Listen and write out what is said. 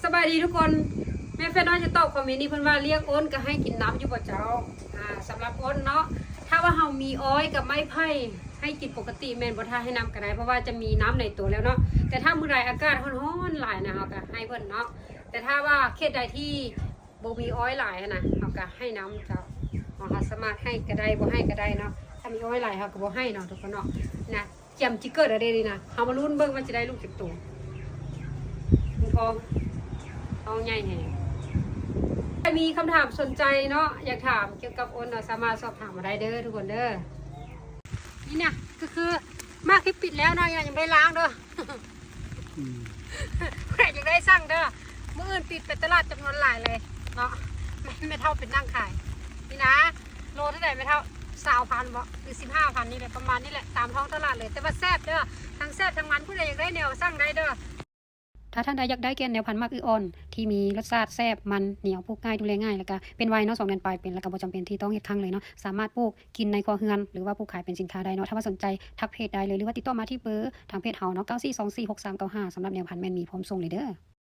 ສະບາຍດີທຸກຄົນ. ແມ່ເຟດນ້ອຍຈະຕອບຄອມເມັນນີ້ ເພິ່ນວ່າລ້ຽງອົນກໍໃຫ້ກິນນ້ຳຢູ່ບໍ່ເຈົ້າ? ອ່າ ສຳລັບອົນເນາະ ຖ້າວ່າເຮົາມີອ້ອຍກັບໄມ້ໄຜ່ໃຫ້ກິນປົກກະຕິ ແມ່ນບໍ່ຖ້າໃຫ້ນ້ຳກໍໄດ້ ເພາະວ່າຈະມີນ້ຳໃນຕົວແລ້ວເນາະ. ແຕ່ຖ້າມື້ໃດອາກາດຮ້ອນໆຫຼາຍນະ ເຮົາກໍໃຫ້ເພິ່ນເນາະ. ແຕ່ຖ້າວ່າເຂດໃດທີ່ບໍ່ມີອ້ອຍຫຼາຍຫັ້ນນະ ເຮົາກໍໃຫ້ນ້ຳເຈົ້າ. ເຮົາສາມາດໃຫ້ກໍໄດ້ ບໍ່ໃຫ້ກໍໄດ້ເນາະ. ຖ້າມີອ້ອຍຫຼາຍເຮົາກໍບໍ່ໃຫ້ເນາະ ທຸກຄົນເນາະ ນະ. ກຽມຊິເກີດແລ້ວເດ້ນີ້ນະ ເຮົາມາລຸ້ນເບິ່ງວ່າຊິໄດ້ລູກຈັກໂຕ. ມັນທ້ອງ ທ້ອງໃຫຍ່ແຮງ. ໃຜມີຄຳຖາມສົນໃຈເນາະ ຢາກຖາມກ່ຽວກັບອົນເນາະ ສາມາດສອບຖາມມາໄດ້ເດີທຸກຄົນເດີ. ນີ້ນະ ກໍຄືໝາກທີ່ປິດແລ້ວເນາະ ຍັງບໍ່ໄດ້ລ້າງເດີ. ອືມ ຜູ້ໃດຢາກໄດ້ສັ່ງເດີ ມື້ອື່ນປິດໄປຕະຫຼາດຈຳນວນຫຼາຍເລີຍເນາະ. ແມ່ ແມ່ເຖົ້າເປັນນັ່ງຂາຍນີ້ນະ. ໂລເທົ່າໃດແມ່ເຖົ້າ? ຊາວພັນບໍ ຫຼື ສິບຫ້າພັນນີ້ແຫຼະ ປະມານນີ້ແຫຼະ ຕາມທ້ອງຕະຫຼາດເລີຍ. ແຕ່ວ່າແຊບເດີ ທັງແຊບທັງມັນ ຜູ້ໃດຢາກໄດ້ແນວສັ່ງໄດ້ເດີ. ຖ້າທ່ານໃດຢາກໄດ້ແກ່ນແນວພັນໝາກອຶອ່ອນ ທີ່ມີລົດຊາດແຊບ ມັນ ໜຽວ ປູກງ່າຍ ດູແລງ່າຍ ແລ້ວກະເປັນໄວເນາະ ສອງເດືອນປາຍເປັນ ແລ້ວກະບໍ່ຈຳເປັນທີ່ຕ້ອງເຮັດຄັ້ງເລີຍເນາະ. ສາມາດປູກກິນໃນຄົວເຮືອນ ຫຼືວ່າປູກຂາຍເປັນສິນຄ້າໄດ້ເນາະ. ຖ້າວ່າສົນໃຈທັກເພຈໄດ້ເລີຍ ຫຼືວ່າຕິດຕໍ່ມາທີ່ເບີທາງເພຈເຮົາເນາະ ເກົ້າສີ່ສອງສີ່ຫົກສາມເກົ້າຫ້າ. ສຳລັບແນວພັນແມ່ນມີພ້ອມສົ່ງເລີຍເດີ.